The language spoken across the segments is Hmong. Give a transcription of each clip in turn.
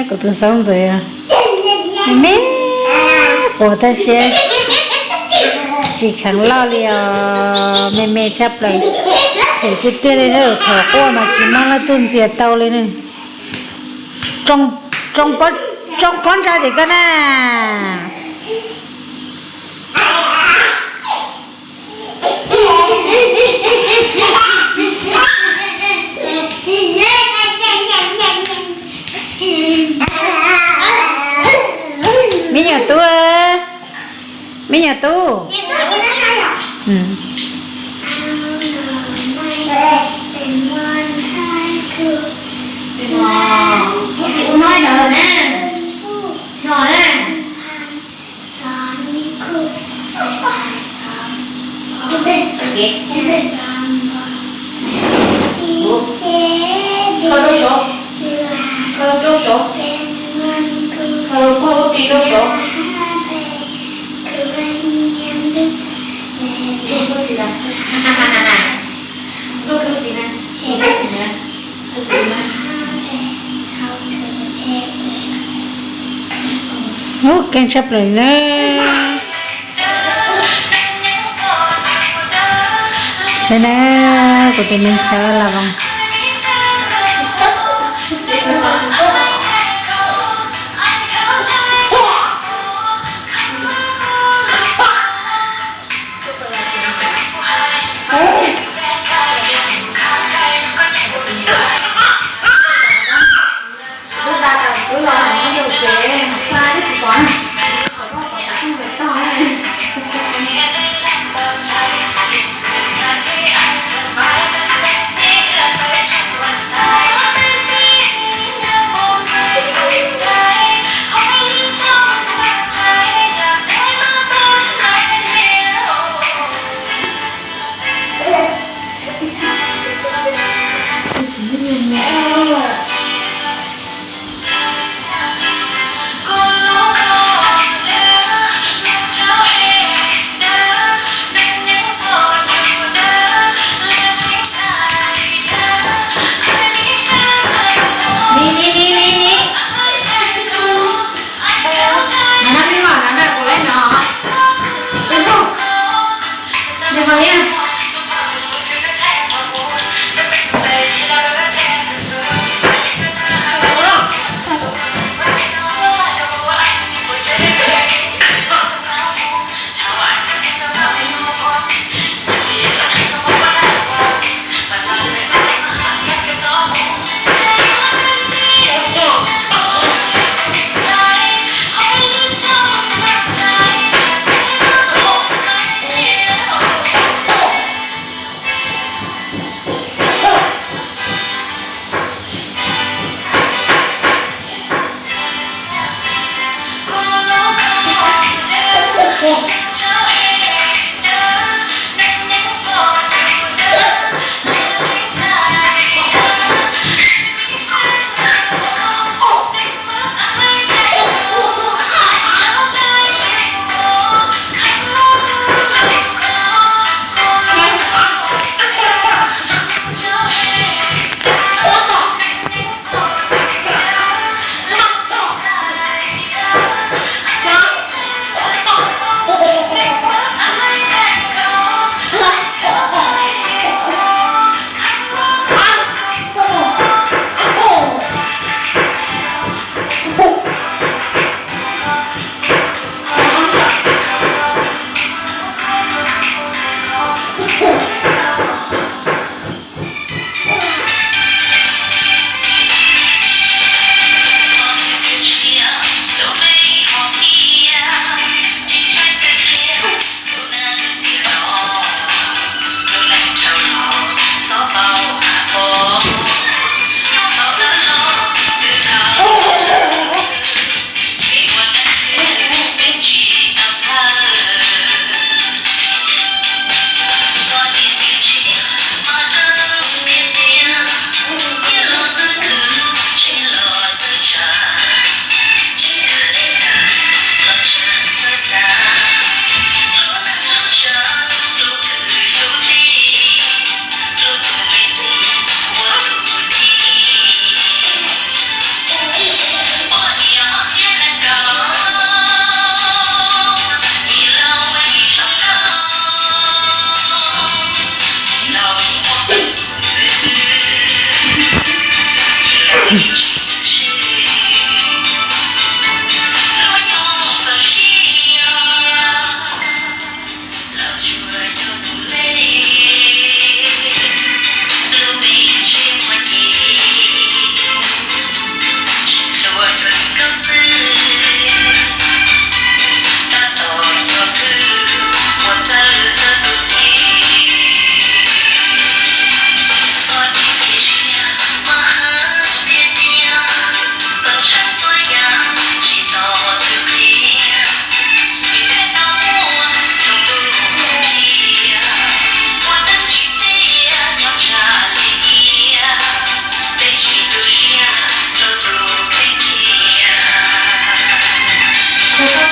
Kuv tus xoob ntxwv me me, quav tag siab, tsis kheev loj li os, me me tshaj plaws. Them tiag tiag li, thov quaj mas tsis muaj leej twg ntxias tau li ne. Tsoo pob ntsa tim koj na. Me nyuam tub, me nyuam tub. Khaws rau saum, khaws rau saum, khaws kua lub ris rau saum. Ub, keej tshaj plaws na. Saib na, kuv tus me ntxhais los.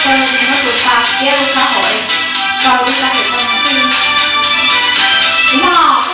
Koj muab tus pas kiab rau sab hauv, rau lub sab hauv koj no xwb. Kuv mog,